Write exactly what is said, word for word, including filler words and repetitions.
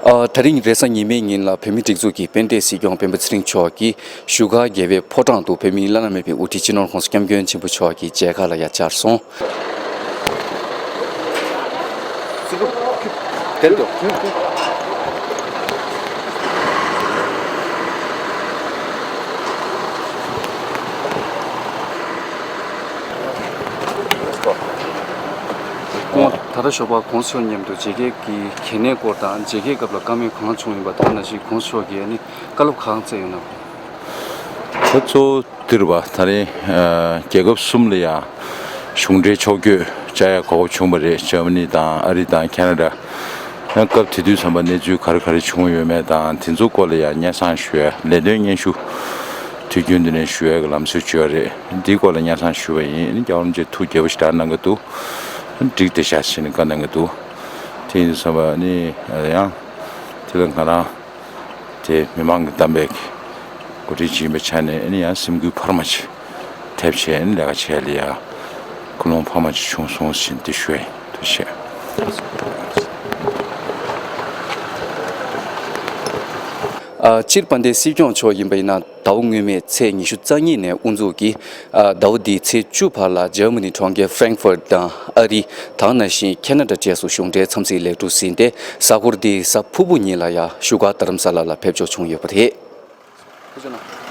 ཨ། དེ་རིང་རེས་གཟའ་ཉི་མའི་ཉིན་ལ་བོད་མིའི་སྒྲིག་འཛུགས་ཀྱི་དཔལ་ལྡན་སྲིད་སྐྱོང་སྤེན་པ་ཚེ་རིང་མཆོག་གིས་བཞུགས་སྒར་རྒྱལ་བའི་ཕོ་བྲང་དུ་བོད་མིའི་བླ་ན་མེད་པའི་དབུ་ཁྲིད་སྤྱི་ནོར་༸གོང་ས་༸སྐྱབས་མགོན་ཆེན་པོ་མཆོག་གི་མཇལ་ཁ་ལ་ཡང་བཅར་སོང་། དེར་འདུག་ད་ལྟ་ཞོགས་པ་༸གོང་ས་མཆོག་མཉམ་དུ་མཇལ་ཁའི་གི་གལ་གནད་སྐོར་དང་མཇལ་ཁའི་སྐབས་ལ་བཀའ་མོལ་གང་བྱུང་ཡིན་པ་དང་ནང་བཞིན་༸གོང་ས་མཆོག་གིས་ནི་བཀའ་སློབ་གང་བསྩལ་ཡོད་ན། ད་གཙོ་བོ་འདི་རེད་པ། ད་རེས་ཨ་རྒྱལ་ཁབ་གསུམ་ལ་ཡང་གཞུང་འབྲེལ་ཕྱོགས་བསྐྱོད་བཅར་ཡག་གོ་སྐབས་བྱུང་བ་རེད། འཇར་མ་ནི་དང་ཨ་རི་དང་ཁེ་ན་ཌ། ཡང་སྐབས་དེ་དུས་ཙམ་པ་གནས་ཚུལ་ག་རེ་ག་རེ་བྱུང་ཡོད་མེད་དང་དེ་ཚོ་སྐོར་ལ་ཡང་སྙན་སེང་ཞུ་ཡ། ལས་དོན་སྙན་ཞུ་དུས་རྒྱུན་དུ་ནས་ཞུ་ཡ་གི་ལམ་སྲོལ་བྱོས་པ་རེད། འདིའི་སྐོར་ལ་སྙན་སེང་ཞུ་བ་ཡིན། རྒྱལ་བ་རིན་པོ་ཆེ་ཐུགས་དགྱེས་པོ་ཞེ་དྲག་གནང་གི་འདུག་འགྲིག་བསྡད་ཤག་ཟེར་ནས་བཀའ་གནང་གི་འདུག་དེ་ཡིན་དུས་ཙམ་པ་ནི་ཡང་དེ་ལ་ང་རང་དེ་མི་མང་གི་བདམས་པའི་འགོ་ཁྲིད་ཅིག་ཡིན་པའི་ཆ་ནས་ནི་ཡང་སེམས་འགུལ་འཕར་མ་ཅིག་ཐེབས་བྱས་ནས་ལས་ཀ་བྱས་ལ་ཡ་ཀུན་སློང་འཕར་མ་ཅིག་བྱུང་སོང་ཟིན་ཏེ་ཞུ་ཡ་ཡིན། ཐུགས་རྗེ་ཆེ། ཨ། སྤྱིར་དཔལ་ལྡན་སྲིད་སྐྱོང་མཆོག་ཡིན་པ་ཡིན་ན་ཟླ་བ་སྔོན་མའི་ཚེས་ཉི་ཤུ་རྩ་གཉིས་ནས་དབུ་འཛུགས་ཀྱིས་ཨ། ཟླ་བ་འདིའི་ཚེས་བཅུ་བར་ལ་འཇར་མ་ནི་གྲོང་ཁྱེར་ཧྥ་རེང་ཧྥུར་དང་ཨ་རི་དང་ནང་བཞིན་ཁེ་ན་ཌ་བཅས་སུ་གཞུང་འབྲེལ་འཚམས་གཟིགས་ལེགས་གྲུབ་ཟིན་ཏེ་གཟའ་འཁོར་འདིའི་གཟའ་ཕུར་བུ་ཉིན་ལ་ཡང་བཞུགས་སྒར་རྡ་རམ་ས་ལ་ལ་ཕེབས་འབྱོར་བྱུང་ཡོད་པ་རེད། ཐུགས་རྗེ་གནང་།